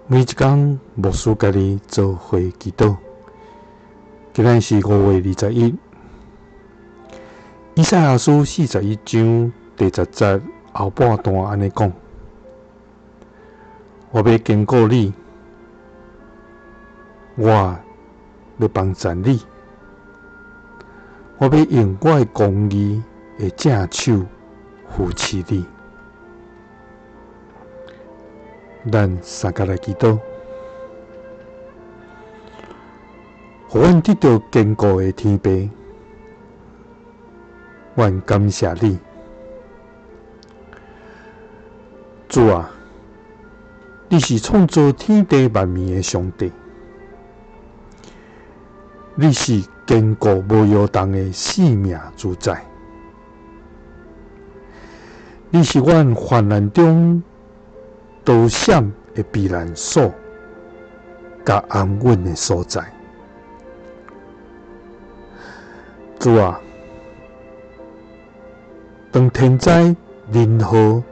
每一工牧師佮你做伙祈禱。今仔是5月21，以賽亞書41章第10節後半段按呢講：我欲堅固你，我欲幫贊你，我欲用我的公義的正手扶持你。咱三共來祈禱，予阮得著堅固的天父，阮感謝你，主啊，你是創造天地萬物的上帝，你是堅固無搖動的生命主宰，你是阮患難中逃閃的避難所，佮安穩的所在。主啊，當天災人禍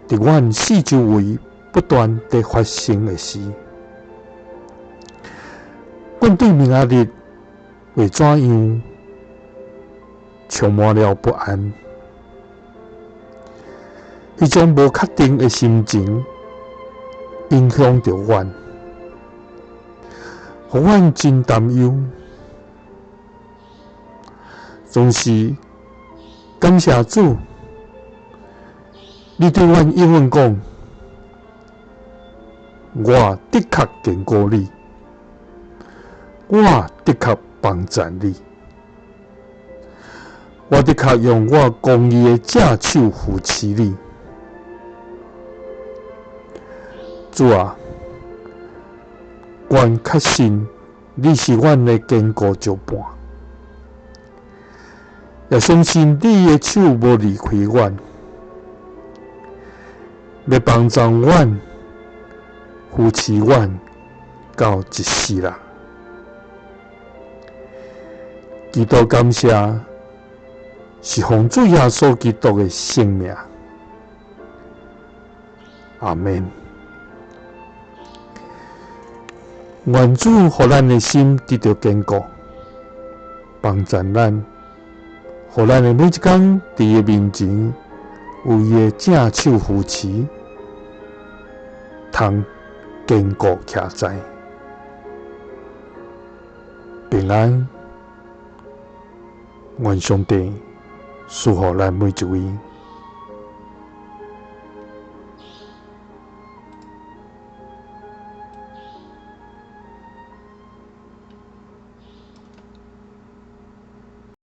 佇阮四周圍不斷佇發生的時，阮對明仔日會怎樣充滿了不安。彼種無確定的心情影響著阮，予阮真擔憂。總是感謝主，你對阮應允講：我的確堅固你，我的確幫贊你，我的確用我公義的正手扶持你。主啊，阮確信你是阮的堅固石伴，也相信你的手無離開阮，欲幫助阮、扶持阮到一世人。祈禱感謝是奉主耶穌基督的聖名。阿們。願主予咱的心得著堅固，幫贊咱，予咱的每一工佇伊面前有伊的正手扶持，通堅固徛在。平安，願上帝賜予咱每一位。